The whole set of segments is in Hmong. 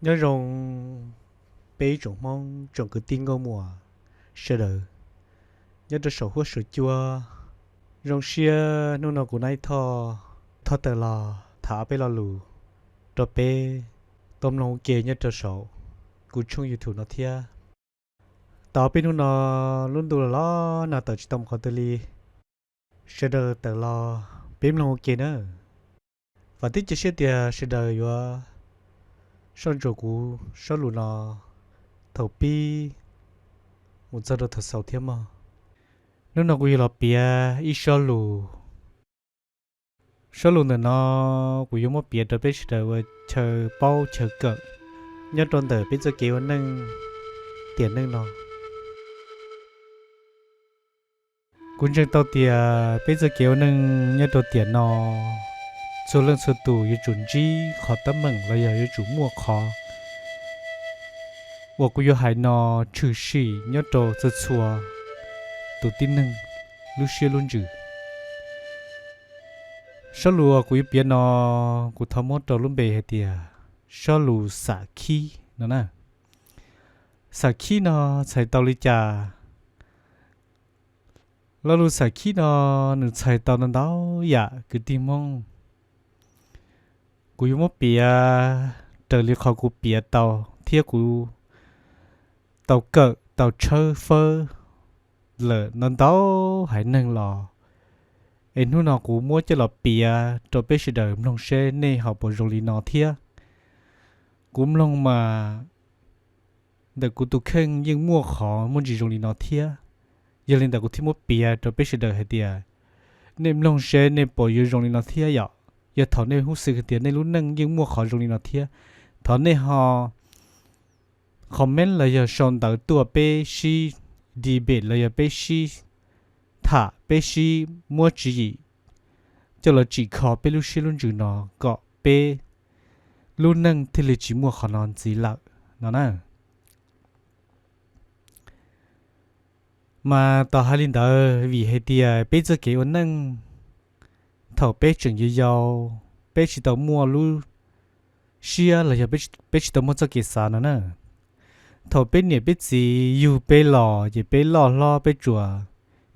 Nyob zoo peb ib tsoom Hmoob tsoom kwv tij nkauj muam sawv daws nyob rau saum huab saum cua. Zoo siab hnub no kuv nab ib thoj thoj tawm los tham ob peb lo lus rau peb tau mloog ua ke nyob rau saum kuv tshooj YouTube no thiab. Tau ob peb hnub no lub ntuj los los nag tawm tsis tau mus qhov twg li. Sawv daws tawm los peb mloog ua ke na. Vam thiab cia siab tias sawv daws yuav soj ntsuam kuv sob lus no thaum pib mus txog rau thaum xaus thiab mog. Hnub no kuv yuav los piav ib sob lus. Sob lus ntawm no kuv yuav muab piav rau peb sawv daws ua chaw paub chaw kawm nyob rau ntawm peb txoj kev ua neej tiam neej no. Kuv ntseeg tau tias peb txoj kev ua neej nyob rau tiam no, txhua leej txhua tus yuav tsum ntsib qhov teeb meem los yog yuav tsum muaj qhov uas kuv yuav hais no tshwm sim nyob rau txhua txhua tus tib neeg lub siab lub ntsws. Sob lus uas kuv yuav piav no, kuv thov muab rau lub npe hais tias sob lus xam khib no na. Xam khib no txhais tau li cas? Lo lus xam khib no nws txhais tau ntau ntau yam kwv tij Hmoob. Kuv yuav muab piav raws li qhov kuv piav tau thiab kuv tau kawm tau tshawb fawb lawm ntau ntau haiv neeg los, es hnub no kuv muab coj los piav rau peb sawv daws mloog seb nej ho puas zoo li no thiab. Kuv mloog mas ntawm kuv tus kheej yeej muaj qhov muaj ntsis zoo li no thiab. Yog li ntawd kuv thiaj muab piav rau peb sawv daws hais tias nej mloog seb nej puas yuav zoo li no thiab yom. Yog thaum nej hub xwm hais tias nej lub neej yeej muaj qhov zoo li no thiab, thov nej ho comment los yog sau ntawv tuaj peb sib debate los yog peb sib tham peb sib muab tswv yim coj los tsim kho peb lub siab lub ntsws no kom peb lub neej thiaj li tsis muaj qhov no ntxiv lawm no na. Mas tos hais li ntawd vim hais tias peb txoj kev ua neej, thaum peb tseem yau yau, peb tsis tau muaj lub siab los yog peb tsis tau muaj txoj kev xav no na. Thaum peb niam peb txiv yug peb los ces peb loj hlob peb tsuas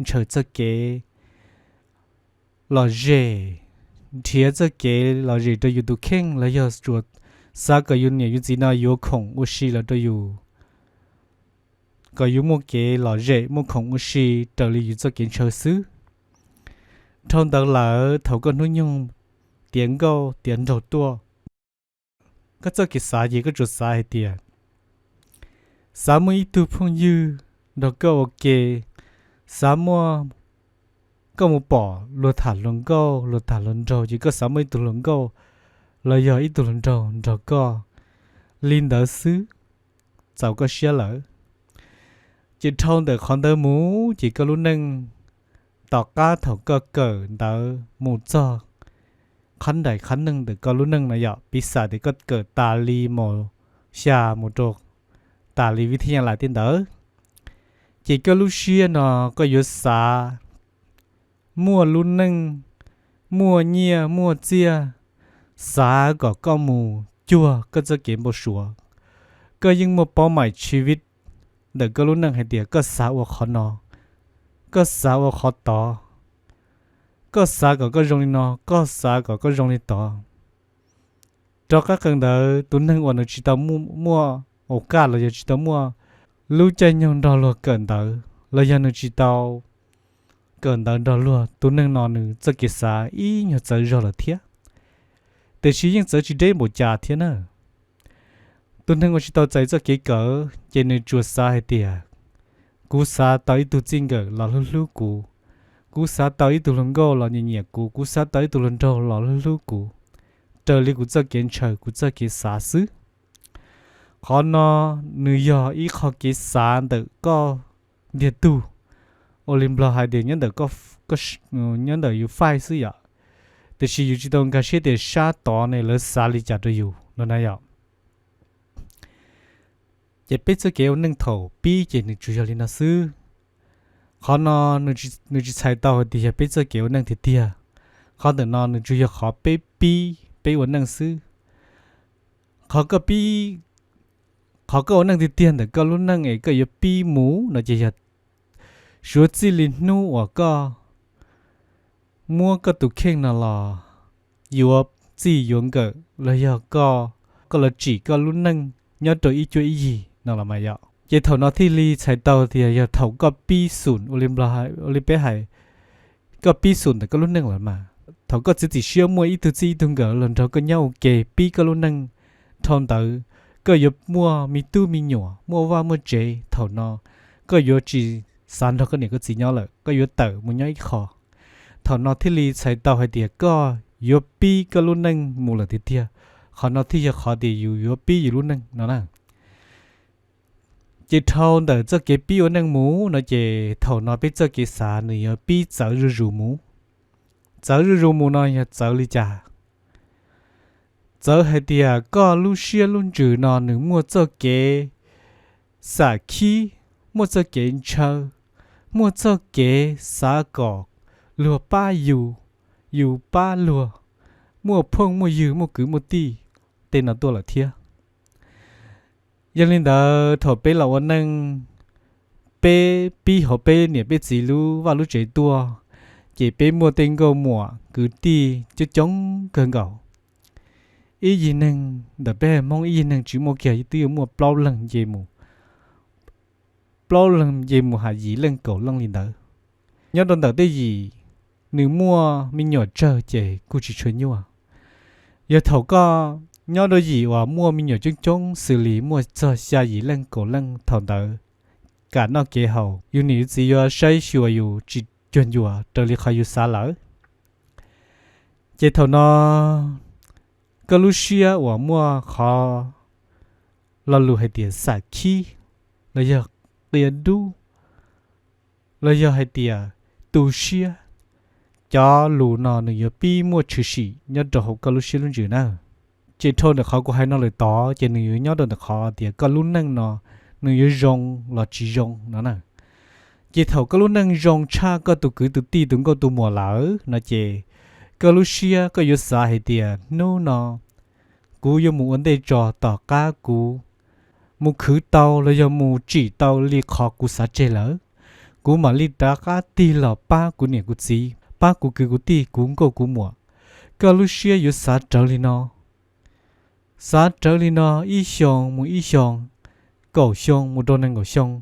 ntshaw txoj kev lom zem, nrhiav txoj kev lom zem rau yus tus kheej los yog tsuas xav kom yus niam yus txiv no yuav khoom ua si los rau yus, kom yus muaj kev lom zem muaj khoom ua si raws li yus txoj kev ntshaw xwb. Dhau ntawd lawm thaum koj hnub nyoog tiav nkauj tiav nraug tuaj, koj txoj kev xav ces koj tsuas xav hais tias xav muaj ib tug phooj ywg nrog koj ua ke, xav muaj, koj mus pom luag tham hluas nkauj luag tham hluas nraug ces koj xav muaj ib tug hluas nkauj los yog ib tug hluas nraug nrog koj li ntawd xwb, txaus koj siab lawm. Ces dhau ntawm qhov ntawd mus ces koj lub neej tom qab thaum koj kawm ntawv mus txog qhab nraim qhab neej ntawm koj lub neej no yom, piv xam tias koj kawm tas li mus xya mus rau tas li vib thib nyab lais tej ntawd, ces koj lub siab no koj yuav xav muaj lub neej, muaj nyiaj muaj txiaj, xav kom koj mus cuag koj txoj kev npau suav. Koj yeej muaj paub maim tshiv vib ntawm koj lub neej hais tias koj xav ua qhov no, koj xav ua qhov tod, koj xav kom koj zoo li no, koj xav kom koj zoo li tod. Rov qab qees ntawd tus neeg uas nws tsis tau muaj, muaj au kaj los yog tsis tau muaj lub caij nyoog nrog luag kawm ntawv los yog nws tsis tau kawm ntawv nrog luag, tus neeg no nws txoj kev xav ib nyuag txawv zog lawm thiab. Tiam sis yeej txawv tsis deb npaum cas thiab na. Tus neeg uas tsis tau txais txoj kev kawm ces nws tsuas xav hais tias kuv xav tau ib tug txij nkawm los hlub hlub kuv, kuv xav tau ib tug hluas nkauj los nyiam nyiam kuv, kuv xav tau ib tug hluas nraug los hlub hlub kuv, raws li kuv txoj kev ntshaw kuv txoj kev xav xwb. Qhov no nws yog ib qho kev xav ntawm koj ntiag tug, ua li Nplog hais tias nyob ntawm, nyob ntawm yus faij xwb yom. Tiam sis yus tsis tau nkag siab tias sab tod ne lawv xav li cas rau yus no na yom. Ces peb txoj kev ua neej thaum pib ces nws tsuas yog li no xwb. Qhov no nws tsis txhais tau hais tias yog peb txoj kev ua neej tiag tiag. Qhov ntawm no nws tsuas yog qhov peb pib peb ua neej xwb. Qhov koj pib Qhov koj ua neej tiag tiag ntawm koj lub neej es koj yuav pib mus no ces yog suav txij li hnub uas koj muab koj tus kheej no los yuav txij yuav nkawm los yog koj, koj los tsim koj lub neej nyob rau ib cuab ib yig no los mas yom. Ces thaum no thiaj li txhais tau tias yog thaum koj pib xum, ua li peb hais, koj pib xum ntawm koj lub neej los mas thaum koj txiav txim siab muaj ib tug txij ib tug nkawm los nrog koj nyob ua ke pib koj lub neej, dhau ntawd koj yuav muaj me tub me nyuam, muaj vaj muaj tsev, thaum no koj yuav tsis xav nrog koj niam koj txiv nyob lawm, koj yuav tawm mus nyob ib qho. Thaum no thiaj li txhais tau hais tias koj yuav pib koj lub neej mus lawm tiag tiag. Qhov no thiaj yog qhov tias yus yuav pib yus lub neej no na. Ces dhau ntawm txoj kev pib ua neej mus no ces thaum no peb txoj kev xav nws yuav pib txawv zuj zus mus. Txawv zuj zus mus no yog txawv li cas? Txawv hais tias koj lub siab lub ntsws no nws muaj txoj kev xam khib, muaj txoj kev ntshaw, muaj txoj kev xav kom luag pab yus, yus pab luag, muaj phooj muaj ywg, muaj kwv muaj tij, tej no tuaj lawm thiab. Yog li ntawd thaum peb los ua neej, peb pib hauv peb niam peb txiv lub vaj lub tsev tuaj, ces peb muaj tej nkauj muam kwv tij coob coob kawg nkaus. Ib yig neeg ntawm peb haiv Hmoob ib yig neeg tsis muaj kiag twb yuav muaj plaub leeg nce mus, plaub leeg nce mus hais yim leej kaum leej li ntawd. Nyob rau ntawm tej yim nws muaj me nyuam tsawg ces kuj tsis tshua nyuaj. Yog thaum koj nyob rau yim uas muaj me nyuam coob coob xws li muaj txog xya yim leej kaum leej, thaum ntawd kam noj kev haus yus niam yus txiv yuav saib xyuas yus tsis cuag ncua raws li qhov yus xav lawm. Ces thaum no koj lub siab uas muaj qhov lo lus hais tias xam khib, los yog qia dub, los yog hais tias tu siab, cov lus no nws yuav pib muaj tshwm sim nyob rau hauv koj lub siab lub ntsws na. Ces dhau ntawm qhov kuv hais no lawm tod ces nws yuav nyob rau ntawm qhov tias koj lub neej no nws yuav zoo los tsis zoo no na. Ces thaum koj lub neej zoo tshaj koj tus kwv tus tij tus nkauj tus muam lawm no ces koj lub siab koj yuav xav hais tias hnub no kuv yuav mus ua ntej tso, tom qab kuv mus khwv tau los yog mus tsim tau li qhov kuv xav tseg lawm, kuv mam li rov qab tig los pab kuv niam kuv txiv, pab kuv kwv kuv tij, kuv nkauj kuv muam. Koj lub siab yuav xav rawv li no, xav rawv li no ib xyoo mus ib xyoo, kaum xyoo mus rau nees nkaum xyoo,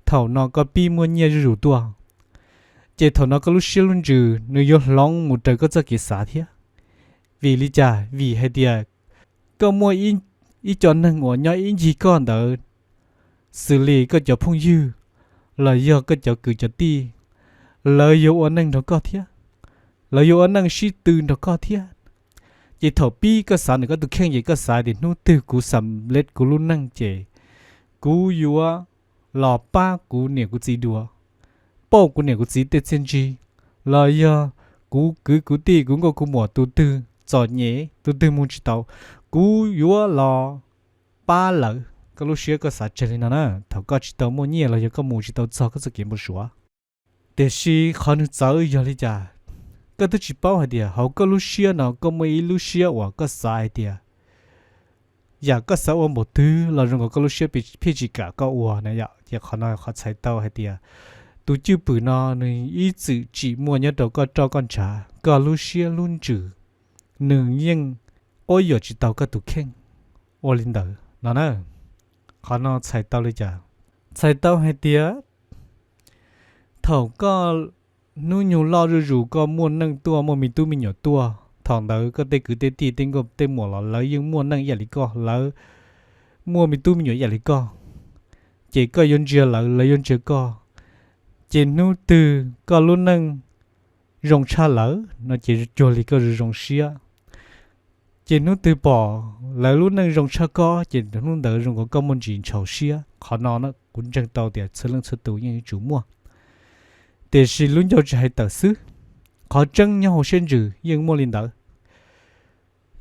thaum no koj pib muaj nyiaj zuj zus tuaj. Ces thaum no koj lub siab lub ntsws nws yuav hloov mus raws koj txoj kev xav thiab. Vim li cas? Vim hais tias koj muaj ib co neeg uas nyob ib ncig koj ntawd, xws li koj cov phooj ywg los yog koj cov kwv cov tij, lawv yuav ua neej nrog koj thiab, lawv yuav ua neej sib tw nrog koj thiab. Ces thaum pib koj xav ntawm koj tus kheej ces koj xav tias hnub twg kuv xam lej kuv lub neej ces kuv yuav los pab kuv niam kuv txiv dua, pauj kuv niam kuv txiv tej txiaj ntsig, los yog kuv kwv kuv tij kuv nkauj kuv muam tus twg txom nyem tus twg mus tsis tau, kuv yuav los pab lawv. Koj lub siab koj xav tseg li no na, thaum koj tsis tau muaj nyiaj los yog koj mus tsis tau txog koj txoj kev npau suav. Tiam sis qhov nws txawv yog li cas? Koj twb tsis paub hais tias hauv koj lub siab no koj muaj ib lub siab uas koj xav hais tias yam koj xav ua npaum twg los zoo nkaus koj lub siab pheej tsis kam koj ua na yom. Ces qhov no qhov txhais tau hais tias tus cwj pwm no nws ib txwm tsim muaj nyob rau koj roj koj ntshav, koj lub siab lub ntsws nws yeej quab yuam tsis tau koj tus kheej ua li ntawd no na. Qhov no txhais tau li cas? Txhais tau hais tias thaum koj hnub nyoog loj zuj zus koj muaj neej tuaj muaj me tub me nyuam tuaj, thaum ntawd koj tej kwv tej tij tej nkauj tej muam los lawv yeej muaj neej ib yam li koj, lawv muaj me tub me nyuam ib yam li koj, ces koj yuav ntsia lawv, lawv yuav ntsia koj. Ces hnub twg koj lub neej zoo tshaj lawv no ces cuag li koj zoo zoo siab. Ces hnub twg pom lawv lub neej zoo tshaj koj ces hnub ntawd zoo nkaus koj muaj ntsis ntshaus siab. Qhov no kuv ntseeg tau tias txhua leej txhua tus yeej yuav tsum muaj, tiam sis lub ncauj tsis hais tawm xwb, qhov tseeb nyob hauv siab ntsws yeej muaj li ntawd.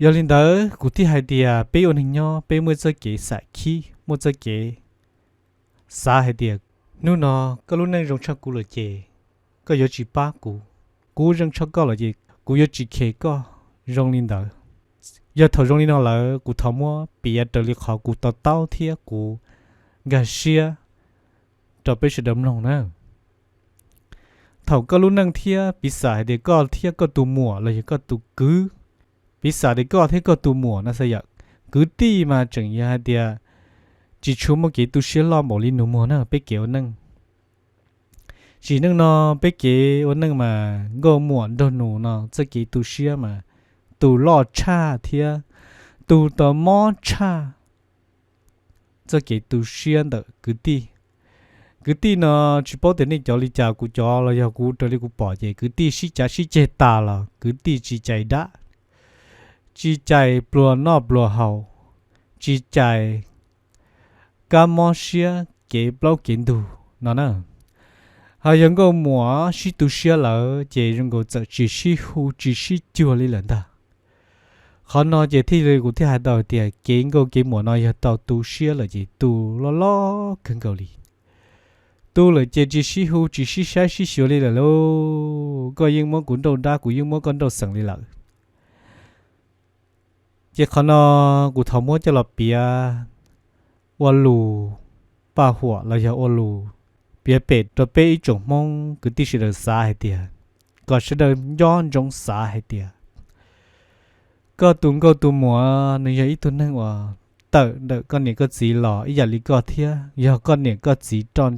Yog li ntawd kuv thiaj hais tias peb ua neeg nyob peb muaj txoj kev xam khib, muaj txoj kev xav hais tias hnub no koj lub neej zoo tshaj kuv lawm ces koj yuav tsis pab kuv, kuv zoo tshaj koj lawm ces kuv yuav tsis khe koj. Zoo li ntawd, yog thaum zoo li no lawm kuv thov muab piav raws li qhov kuv to taub thiab kuv nkag siab rau peb sawv daws mloog na. Thaum koj lub neej thiab piv xam hais tias koj thiab koj tus muam los yog koj tus kwv, piv xam tias koj thiab koj tus muam no xwb yom, kwv tij mas tseem yog hais tias tsis tshua muaj kev tu siab loj npaum li nus muag na peb kev ua neej. Tsim neej no peb kev ua neej mas nkauj muam nraug nus no txoj kev tu siab mas tus loj tshaj thiab tus tau mob tshaj txoj kev tu siab ntawm kwv tij. Kwv tij no tsis paub tias nej cov li cas, kuv cov los yog kuv raws li kuv pom ces kwv tij sib cav sib ceg tas los kwv tij tsis cais dab, tsis cais pluas noj pluas haus, tsis cais kab mob siab kev plaub kev ntug no na. Ho yog nkauj muam sib tu siab lawm ces zoo nkaus txawm tsis sib hu tsis sib cuag li lawm ntag. Qhov no ces thiaj li kuv thiaj hais tau tias kev nkauj kev muam no yog tau tu siab lawm ces tu loj loj kawg nkaus li. Tu lawm ces tsis sib hu tsis sib saib sib xyuas li lawm lauj, koj yeej muab kuv nrauj dab kuv yeej muab koj nrauj xeem li lawm. Ces qhov no kuv thov muab coj los piav ua lus paj huam los yog ua lus piav pem rau peb ib tsoom Hmoob kwv tij sawv daws xav hais tias, kom sawv daws nco ntsoov xav hais tias koj tus nkauj tus muam nws yog ib tug neeg uas tawm ntawm koj niam koj txiv los ib yam li koj thiab, yog koj niam koj txiv roj,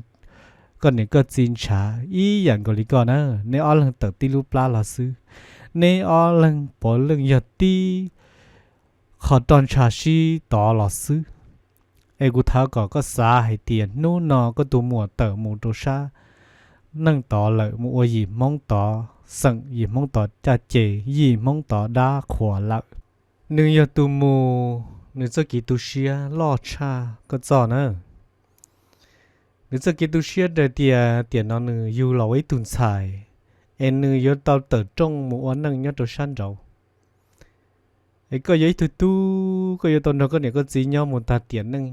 koj niam koj txiv ntshav ib yam nkaus li koj na. Neb ob leeg tawm tib lub plab los xwb, neb ob leeg puav leej yog tib qho roj ntsha sib tov los xwb. Es kuv thov kom koj xav hais tias hnub no koj tus muam tawm mus rau sab neej tod lawm mus ua yim Hmoob tod xeem, yim Hmoob tod caj ces, yim Hmoob tod dab qhuas lawm, nws yog tus mus nws txoj kev tu siab loj tshaj koj txoj na. Nws txoj kev tu siab hais tias tiam no nws yug los ua ib tug ntxhais, es nws yuav tau tawm rooj mus ua neej nyob rau sab nraud. Es koj yog ib tug tub, koj yuav tau nrog koj niam koj txiv nyob mus tag tiam neej,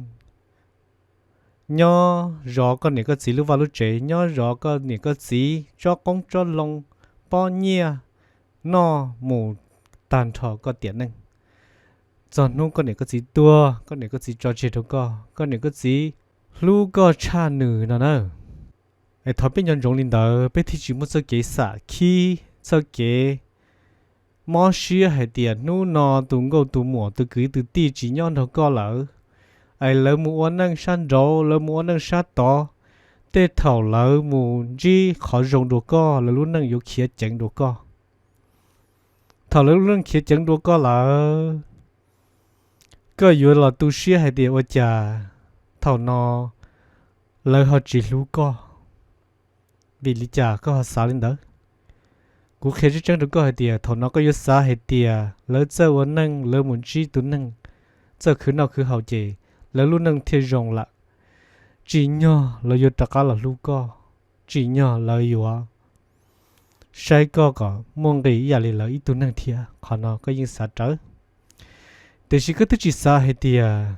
nyob zov koj niam koj txiv lub vaj lub tsev, nyob zov koj niam koj txiv tsob qoob tsob loo, pob nyiaj, noj mus tag nrho koj tiam neej. Txog hnub koj niam koj txiv tuag, koj niam koj txiv tso tseg rau koj, koj niam koj txiv hlub koj tshaj nws no na. Es thov peb nco ntsoov li ntawd peb thiaj tsis muaj txoj kev xam khib, txoj kev mob siab hais tias hnub no tus nkauj tus muam tus kwv tus tij tsis nyob nrog koj lawm, es lawv mus ua neej sab nraud, lawv mus ua neej sab tod, tej thaum lawv mus ntsib qhov zoo dua koj, lawv lub neej yuav khiav ceev dua koj. Thaum lawv lub neej khiav ceev dua koj lawm, koj yuav los tu siab hais tias ua cas thaum no lawv ho tsis hlub koj. Vim li cas koj ho xav li ntawd? Kuv qhia tseeb tseeb rau koj hais tias thaum no koj yuav xav hais tias lawv txawj ua neej, lawv mus ntsib tus neeg txawj khwv noj khwv haus ces lawv lub neej thiaj zoo lawm. Tsim nyog lawv yuav rov qab los hlub koj, tsim nyog lawv yuav saib koj kom muaj nqis ib yam li lawv ib tug neeg thiab, qhov no koj yeej xav rawv. Tiam sis koj twb tsis xav hais tias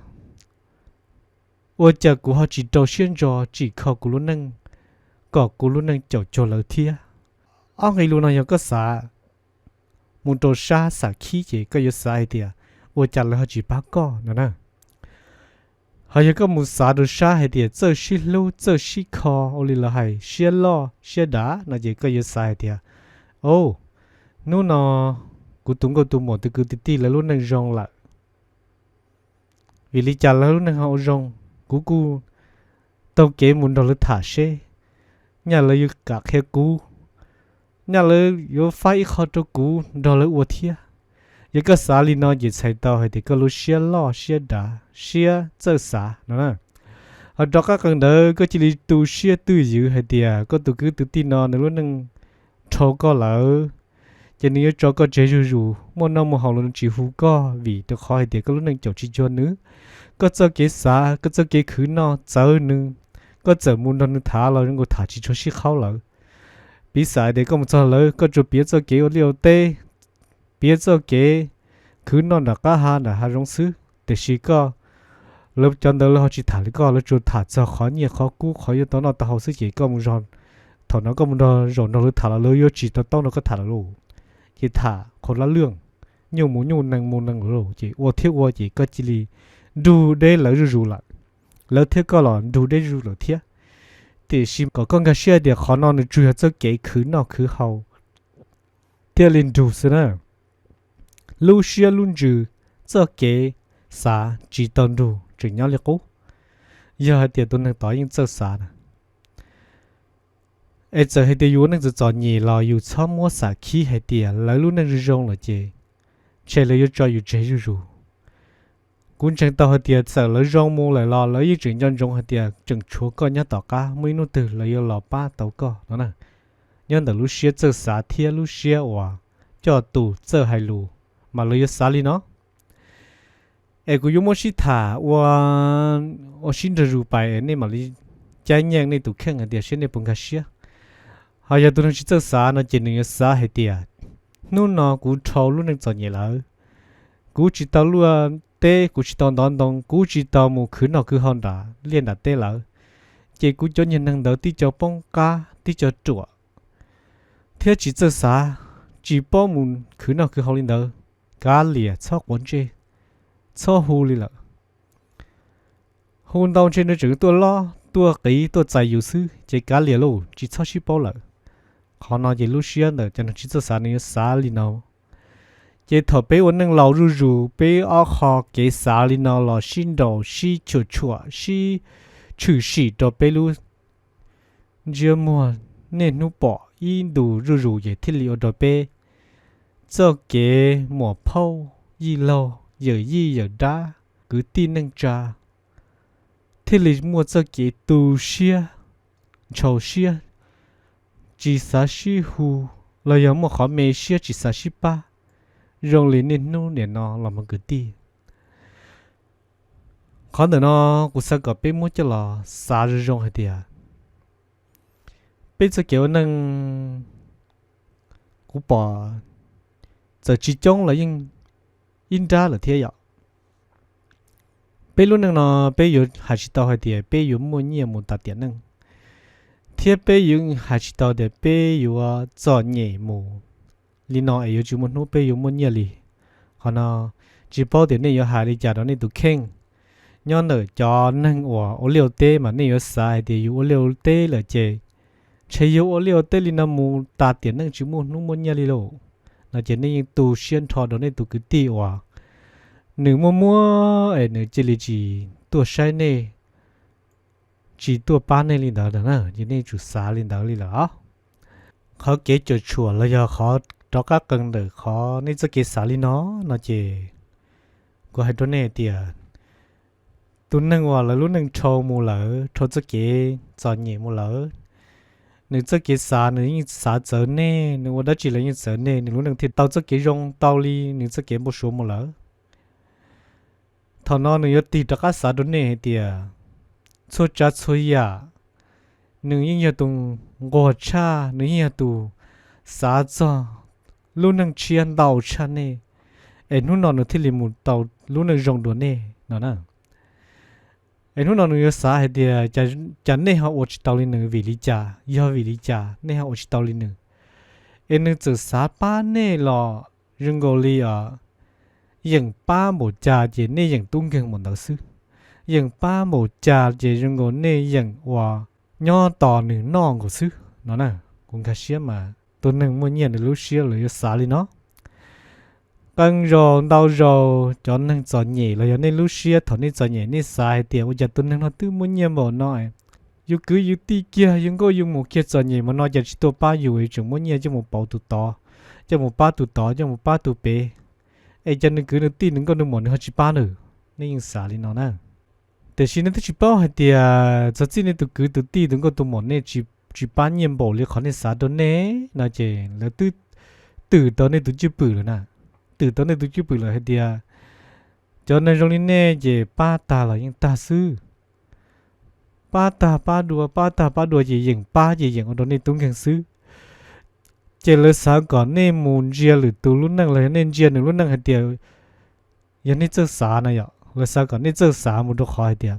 ua cas kuv ho tsis rau siab ntso tsim kho kuv lub neej, kom kuv lub neej caum cuag lawv thiab. Ob nqe lus no yog koj xav mus rau sab xam khib ces koj yuav xav hais tias ua cas lawv ho tsis pab koj no na. Ho yog koj mus xav rau sab hais tias txawj sib hlub txawj sib kho ua li lawv hais siab loj siab dav no ces koj yuav xav hais tias, o, hnub no kuv tus nkauj tus muam tus kwv tus tij lawv lub neej zoo lawm. Vim li cas lawv lub neej ho ua zoo? Kuv kuj taug kev mus nrog lawv tham seb, nyaj lawv yuav kam qhia kuv, nyaj lawv yuav faib ib qho rau kuv nrog lawv ua thiab. Yog koj xav li no ces txhais tau hais tias koj lub siab loj siab dav siab txawj xav no na. Ho rov qab qee ntawd koj cia li tu siab twj ywm hais tias koj tus kwv tus tij no nws lub neej dhau koj lawm, ces nws yuav tso koj tseg zuj zus, muaj noj muaj haus los nws tsis hu koj vim rau qhov hais tias koj lub neej caum tsis cuag nws. Koj txoj kev xav, koj txoj kev khwv noj txawv nws, koj txawm mus nrog nws tham los zoo nkaus tham tsis tshua sib qhaub lawm. Piv xam tias koj mus txog lawv koj tsuas piav txoj kev ua liaj ua teb, piav txoj kev khwv noj nram qab hav nram hav zoov xwb, tiam sis koj, lawv cov ntawd lawv ho tsis tham li koj, lawv tsuas tham txog qhov nyiaj qhov kub qhov yuav tau noj tau haus xwb ces koj mus, thaum no koj mus nrog zaum nrog lawv tham los lawv yuav tsis to taub nrog koj tham lawm lauj. Ces tham qhov lab lwj, nyuj mus nyuj nees mus nees lawm lauj, ces ua thiab ua ces koj cia li nrug deb lawv zuj zus lawm. lawv thiab koj los nrug deb zuj zus lawm thiab. Tiam sis kom koj nkag siab tias qhov no nws tsuas yog txoj kev khwv noj khwv haus thiaj li nrug xwb na. Lub siab lub ntsws, txoj kev xav tsis tau nrug, tseem nyob li qub. Yog hais tias tus neeg tod yeej txawj xav na, es txawm hais tias yus ua neej txom txom nyem los yus txhob muab xam khib hais tias lawv lub neej zoo zoo lawm ces ntshe lawv yuav tso yus tseg zuj zus. Kuv ntseeg tau hais tias txawm lawv zoo mus lawm los lawv yeej tseem nco ntsoov hais tias tseem tshuav koj nyob tom qab, muaj ib hnub twg lawv yuav los pab tau koj no na. Nyob ntawm lub siab txawj xav thiab lub siab uas coj tus txawj hais lus mas lawv yuav xav li no. Es kuv yuav muab sib tham ua, ua sib nrog zus pais es nej mam li caij nyeej nej tus kheej hais tias seb nej puas nkag siab. Ho yog tus neeg tsis txawj xav no ces nws yuav xav hais tias hnub no kuv dhau lub neej txom nyem lawm, kuv tsis tau luaj teb, kuv tsis tau ntov ntoo, kuv tsis tau mus khwv noj khwv haus nram liaj nram teb lawm, ces kuv cov nyuag neeg ntawd tib co poob qab tib co ruam thiab tsis txawj xav, tsis paub mus khwv noj khwv haus li ntawd, kav liam txhob quav ntsej, txhob hu li lawm. Hu ntau ntshe nws tseem tuaj lob tuaj qiv tuaj txais yus xwb ces kav liam lauj, tsis txhob sib paub lawm. Qhov no ces lub siab ntawm cov neeg tsis txawj xav nws yuav xav li no. Ces thaum peb ua neej laus zuj zus peb ob qho kev xav li no los sib nraus sib tshuam tshuam sib tshwm sim rau peb lub ntsiab muag niaj hnub pom ib ntus zuj zus ces thiaj li ua rau peb txoj kev muam phauj yij laug yawm yij yawm dab kwv tij neej tsa thiaj li muaj txoj kev tu siab, ntshaus siab, tsis xav sib hu, los yog muaj qhov me siab tsis xav sib pab zoo li niaj hnub nim no los mas kwv tij. Qhov ntawm no kuv xav kom peb muab coj los xav zoo zoo hais tias peb txoj kev ua neej, kuv pom txawm tsis coob los yeej ib nrab lawm thiab yom. Peb lub neej no peb yuav hais tsis tau hais tias peb yuav muaj nyiaj mus tas tiam neej, thiab peb yuav hais tsis tau tias peb yuav txom nyem mus li no es yuav tsis muaj hnub peb yuav muaj nyiaj li. Qhov no tsis paub tias nej yuav hais li cas rau nej tus kheej. Nyob ntawm cov neeg uas ua liaj ua teb mas nej yuav xav hais tias yus ua liaj ua teb lawm ces ntshe yus ua liaj ua teb li no mus tas tiam neej tsis muaj hnub muaj nyiaj li lauj, no ces nej yeej tu siab nrho rau nej tus kwv tij uas nws muaj muaj es nws cia li tsis tuaj saib nej, tsis tuaj pab nej li ntawd na, ces nej tsum xav li ntawd li lawm os. Qhov kev cuam tshuam los yog qhov rov qab qees ntawm qhov nej txoj kev xav li no, no ces kuv hais rau nej tias tus neeg uas lawv lub neej dhau mus lawm, dhau txoj kev txom nyem mus lawm, nws txoj kev xav nws yeej xav txawv nej, nws ua dab tsi los yeej txawv nej, nws lub neej thiaj tau txoj kev zoo tau li nws txoj kev npau suav mus lawm. Thaum no nws yuav tig rov qab xav rau nej hais tias txhua tsav txhua yam, nws yeej yog tus nquag tshaj, nws yeej yog tus xav txog lub neej tshiab ntau tshaj nej, es hnub no nws thiaj li mus tau lub neej zoo dua nej no na. Es hnub no nws yuav xav hais tias cas nej ho ua tsis tau li nws, vim li cas, yog vim li cas nej ho ua tsis tau li nws? Es nws txawm xav pab nej los zoo nkaus li yeem pab npaum cas ces nej yeem tub nkeeg npaum ntawd xwb, yeem pab npaum cas ces zoo nkaus nej yeem uas nyob tos nws noj nkaus xwb no na. Kuv nkag siab mas tus neeg muaj nyiaj nws lub siab los yuav xav li no. Qee zaus ntau zaus cov neeg txom nyem los yog nej lub siab thaum nej txom nyem nej xav hais tias ua cas tus neeg no twb muaj nyiaj npaum no, yus kwv yus tij kiag yus nkauj yus muam kiag txom nyem mas no cas tsis tuaj pab yus, tseem muab nyiaj coj mus pauv tus tod, coj mus pab tus tod, coj mus pab tus pem, es cas nws kwv nws tij nws nkauj nws muam nws ho tsis pab nws? Nej yeej xav li no na. Tiam sis nej twb tsis paub hais tias txog txij nej tus kwv tus tij tus nkauj tus muam nej tsis pab nyiaj npaum li qhov nej xav rau nej no ces lawv twb twm tau nej tus cwj pwm lawm na. Twm tau nej tus cwj pwm lawm hais tias cov neeg zoo li nej ces pab tag los yeej tag xwb, pab tag pab dua, pab tag pab dua ces yeem pab ces yeem ua rau nej tub nkeeg xwb. Ces lawv xav kom nej mus ntsia lwm tus lub neej los yog nej ntsia nws lub neej hais tias yog nej txawj xav na yom, lawv xav kom nej txawj xav mus rau qhov hais tias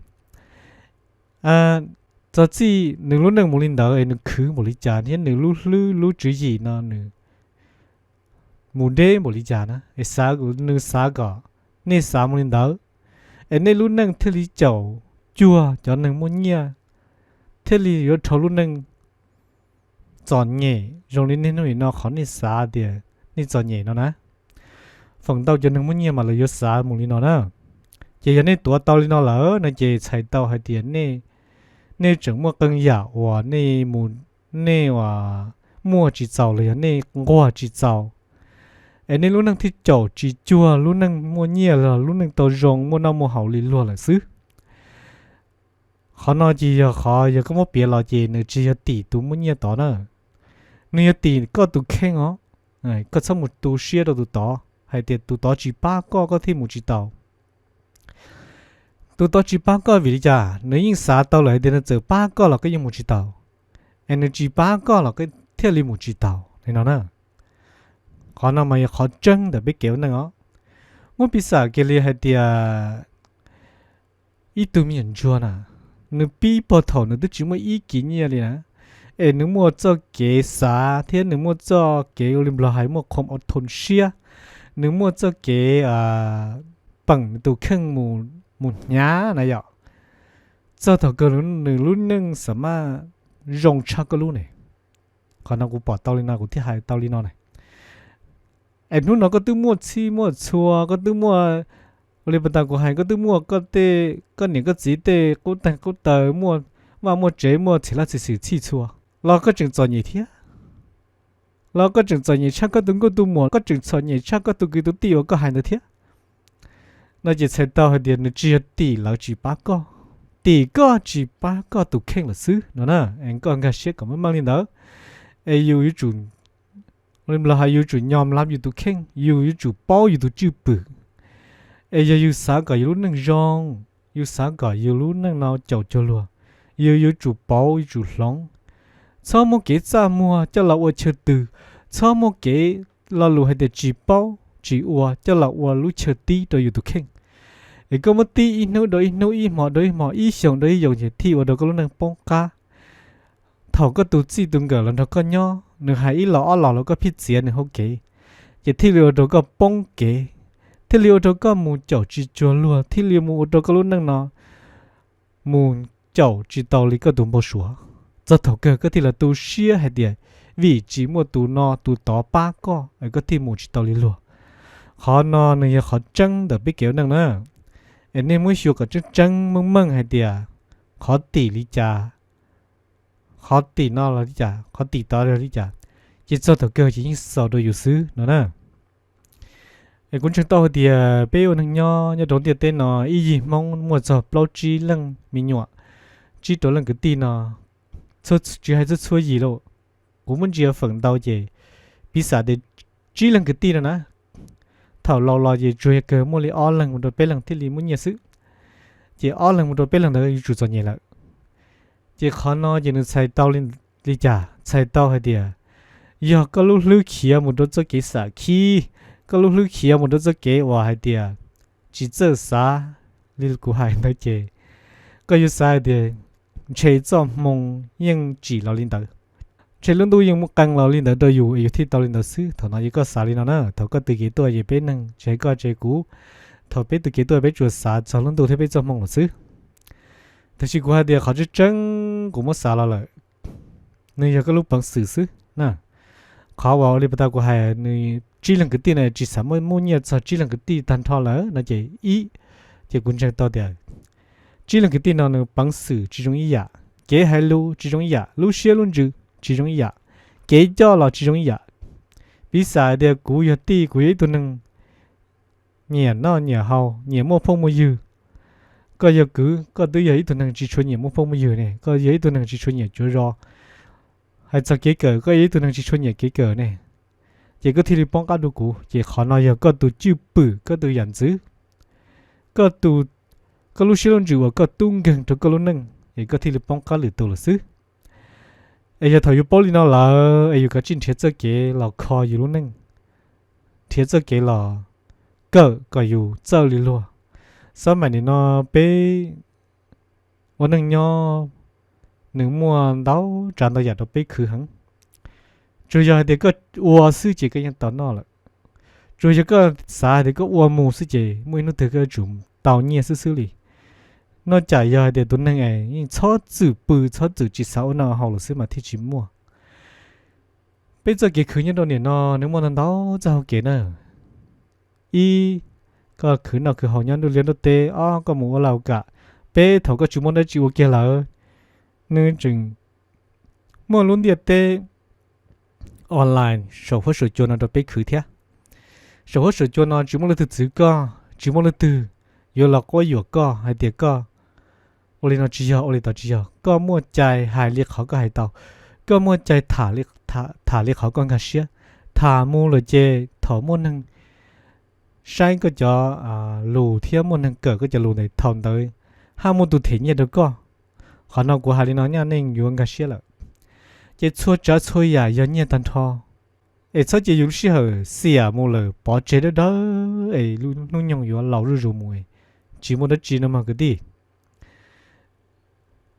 txog txij nws lub neej mus li ntawd es nws khwv npaum li cas thiab nws lub hlwb lub tswv yim no nws mus deb npaum li cas na, es xav, nws xav kom nej xav mus li ntawd, es nej lub neej thiaj li caum cuag cov neeg muaj nyiaj thiaj li yuav rau lub neej txom nyem zoo li niaj hnub nim no qhov nej xav tias nej txom nyem no na. Feem ntau cov neeg muaj nyiaj mas lawv yuav xav mus li no na. Ces yog nej tuav tau li no lawm no ces txhais tau hais tias nej, nej tseem muaj qee yam uas nej mus, nej uas muaj tsis txaus los yog nej nquag tsis txaus, es nej lub neej thiaj caum tsis cuag lub neej muaj nyiaj los lub neej tau zoo muaj noj muaj haus li luag lawm xwb. Qhov no ces yog qhov yog koj muab piav los ces nws tsis yog tim tus muaj nyiaj tod na, nws yog tim koj tus kheej os. Koj txhob mus tu siab rau tus tod hais tias tus tod tsis pab koj koj thiaj mus tsis taus. Tus tod tsis pab koj vim li cas? Nws yeej xav tau lawm hais tias nws txawm pab koj los koj yeej mus tsis taus, es nws tsis pab koj los koj thiaj li mus tsis taus li no na. Qhov no mas yog qhov tseeb ntawm peb kev ua neej os. Muab piv xam kiag li hais tias ib tug me nyuam ntsuag na, nws pib puag thaum nws twb tsis muaj ib kis nyiaj li na, es nws muaj txoj kev xav thiab nws muaj txoj kev ua li Nplog hais muaj khoom o thoo siab, nws muaj txoj kev peem nws tus kheej mus hnyav na yom, txog thaum kawg nws lub neej xam maj zoo tshaj koj lub ne. Qhov no kuv pom tau li no kuv thiaj hais tau li no na. Es hnub no koj twb muaj txhij muaj txhua, koj twb muaj, ua li pas tas kuv hais, koj twb muaj koj tej, koj niam koj txiv tej qub teeg qub taw, muaj vaj muaj tsev, muaj txhim laj txhim xwm txhij txhua, los koj tseem txom nyem thiab. Los koj tseem txom nyem tshaj koj tus nkauj tus muam, koj tseem txom nyem tshaj koj tus kwv tus tij uas koj hais ntawd thiab. No ces txhais tau hais tias nws tsis yog tim lawv tsis pab koj, tim koj tsis pab koj tus kheej lawm xwb no na. Koj nkag siab kom meej meej li ntawd. Es yus yuav tsum, Nplog hais yus yuav tsum nyom lab yus tus kheej, yus yuav tsum paub yus tus cwj pwm. Es yog yus xav kom yus lub neej zoo, yus xav kom yus lub neej no caum cuag luag, yus yuav tsum pauv yuav tsum hloov. Txhob muaj kev txaj muag coj los ua chaw twg, txhob muaj kev lo lus hais tias tsis paub tsis ua coj los ua lub chaw tib rau yus tus kheej. Es koj muab tib ib hnub rau ib hnub, ib hmo rau ib hmo, ib xyoos rau ib xyoos ces thiaj ua rau koj lub neej poob qab. Thaum koj tus txij tus nkawm los nrog koj nyob, nws hais ib los ob los los koj pheej txiav nws hauv kev, ces thiaj li ua rau koj poob kev, thiaj li ua rau koj mus caum tsis cuag luag, thiaj li mus ua rau koj lub neej no mus caum tsis tau li koj tus npau suav. Txog thaum kawg koj thiaj li tu siab hais tias vim tsis muaj tus no tus tod pab koj es koj thiaj mus tsis tau li luag. Qhov no nws yog qhov tseeb ntawm peb kev ua neej na. Es nej muab xyuas kom tseeb tseeb meej meej hais tias qhov tim li cas, qhov tim no los li cas, qhov tim tod los li cas, ces txog thaum kawg ces yeej xaus rau yus xwb no na. Es kuv ntseeg tau hais tias peb ua neeg nyob nyob rau ntiaj teb no ib yig Hmoob muaj txog plaub tsib leej me nyuam, tsib rau leej kwv tij no, tsis hais txhua txhua yim lauj, kuv muab ntsia feem ntau ces piv xam tias tsib leej kwv tij no na, thaum laus los ces tsuas yog kawg muaj li ob leeg mus rau peb leeg thiaj li muaj nyiaj xwb, ces ob leeg mus rau peb leeg ntawd yuav tsum txom nyem lawm. Ces qhov no ces nws txhais tau li cas? Txhais tau hais tias yog koj lub hlwb khiav mus rau txoj kev xam khib, koj lub hlwb khiav mus rau txoj kev uas hais tias tsis txawj xav li kuv hais ntawd ces koj yuav xav hais tias ntshe txoj hmoo yeej tsim los li ntawd, ntshe lub ntuj yeej muaj qee los li ntawd rau yus es yus thiaj tau li ntawd xwb. Thaum no yog koj xav li no na, thaum koj tws kev tuaj ces peb neeg tsis hais koj tsis hais kuv, thaum peb tws kev tuaj peb tsuas xav txog lub ntuj thiab peb txoj hmoo lawm xwb. Tab sis kuv hais tias qhov tseeb tseeb kuv muab xav los lawm, nws yog koj lub peev xwm xwb na. Qhov uas ua li pas tas kuv hais nws tsib leeg kwv tij no tsis xam maj muaj nyiaj txog tsib leeg kwv tij tag nrho lawm no ces ib, ces kuv ntseeg tau tias tsib leeg kwv tij no nws peev xwm tsis zoo ib yam, kev hais lus tsis zoo ib yam, lub siab lub ntsws tsis zoo ib yam, kev coj los tsis zoo ib yam. Piv xam hais tias kuv yog tij, kuv yog ib tug neeg nyiam noj nyiam haus, nyiam muaj phooj muaj ywg. Koj yog kwv, koj twb yog ib tug neeg tsis tshua nyiam muaj phooj muaj ywg ne, koj yog ib tug neeg tsis tshua nyiam cuav zos. Hais txog kev kawm, koj yog ib tug neeg tsis tshua nyiam kev kawm ne, ces koj thiaj li poob qab dua kuv. Ces qhov no yog koj tus cwj pwm, koj tus yam ntxwv, koj tus, koj lub siab lub ntsws uas koj tub nkeeg rau koj lub neej es koj thiaj li poob qab lwm tus lawm xwb. Es yog thaum yus paub li no lawm es yus kav tsij nrhiav txoj kev los kho yus lub neej, nrhiav txoj kev los kawm kom yus txawj li luag. Xab maim nim no peb ua neej nyob nws muaj ntau tsav ntau yam rau peb khwv heev. Tsuas yog hais tias koj ua xwb ces koj yeej tau noj lawm. Tsuas yog koj xav hais tias koj ua mus xwb ces muaj ib hnub twg koj yuav tsum tau nyiaj xwb xwb li. Noj cais yog hais tias tus neeg es yeej txhob txwm pw txhob txwm tsis xav ua noj haus lawm xwb mas thiaj tsis muaj. Peb txoj kev khwv nyob rau nim no nws muaj ntau ntau txoj hau kev na. Ib, koj khwv noj khwv haus nyob nruab liaj nruab teb. Ob, koj mus ua lau kam. Peb, thaum koj tsis muaj dab tsi ua kiag lawm, nws tseem muaj lub ntiaj teb online saum huab saum cua no rau peb khwv thiab. Saum huab saum cua no tsis muaj leej twg txwv koj, tsis muaj leej twg yuav los quab yuam koj hais tias koj ua li no tsis yog, ua li tod tsis yog. Koj muaj cai hais li qhov koj hais tau, koj muaj cai tham li qhov koj nkag siab. Tham mus lawm ces thaum muaj neeg saib koj cov lus thiab muaj neeg kawm koj cov lus ntawd, thaum ntawd haj muaj tus them nyiaj rau koj. Qhov no kuv hais li no nyaj nej yuav nkag siab lawm. Ces txhua tsav txhua yam yog nyiaj tag nrho. Es txhob cia yus lub sij hawm xiam mus lawm pov tseg dawb dawb es lub hnub nyoog yuav laus zuj zus mus, tsis muaj dab tsi no mog kwv tij.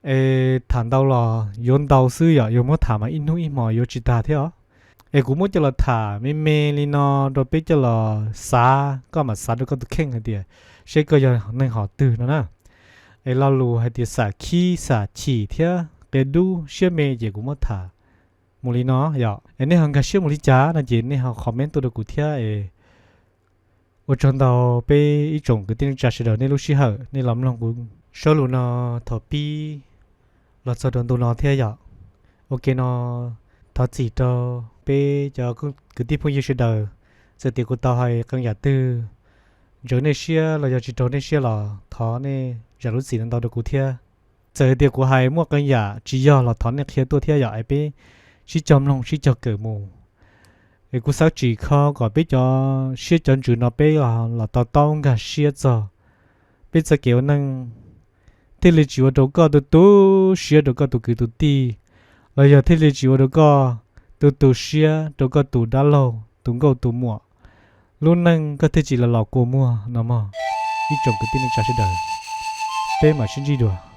Es tham ntau los yuav ntau xwb yom, yuav muab tham mas ib hnub ib hmos yuav tsis tag thiab os. Es kuv muab coj los tham me me li no rau peb coj los xav, koj mam xav rau koj tus kheej hais tias seb koj yog neeg hom twg no na. Es lo lus hais tias xam khib xam chim thiab qia dub siab me ces kuv muab tham mus li no yom. Es nej ho nkag siab mus li cas no ces nej ho comment tuaj rau kuv thiab es ua tsaug ntau peb ib tsoom kwv tij neej tsa sawv daws nej lub sij hawm nej los mloog kuv suab lus no thaum pib los txog rau ntu no thiab yom. Ua ke no thov txim rau peb cov kwv tij phooj ywg sawv daws, txawm tias kuv tau hais qee yam twg ntxeev nej siab los yog tsis raug nej siab los thov nej zam lub txim ntau ntau rau kuv thiab. Txawm tias kuv hais muaj qee yam tsis yog los thov nej qhia tuaj thiab yom, es peb sib cog mloog sib cog kawm mus. Es kuv xav tsim kho kom peb cov siab cov ntsws no peb los to taub nkag siab txog peb txoj kev ua neej, thiaj li tsis ua rau koj tu tu siab rau koj tus kwv tus tij, los yog thiaj li tsis ua rau koj tu tu siab rau koj tus dab laug tus nkauj tus muam. Lub neej koj thiaj tsis los los kua muag no mog. Ib tsoom kwv tij neej tsa sawv daws, peb mam sib ntsib dua.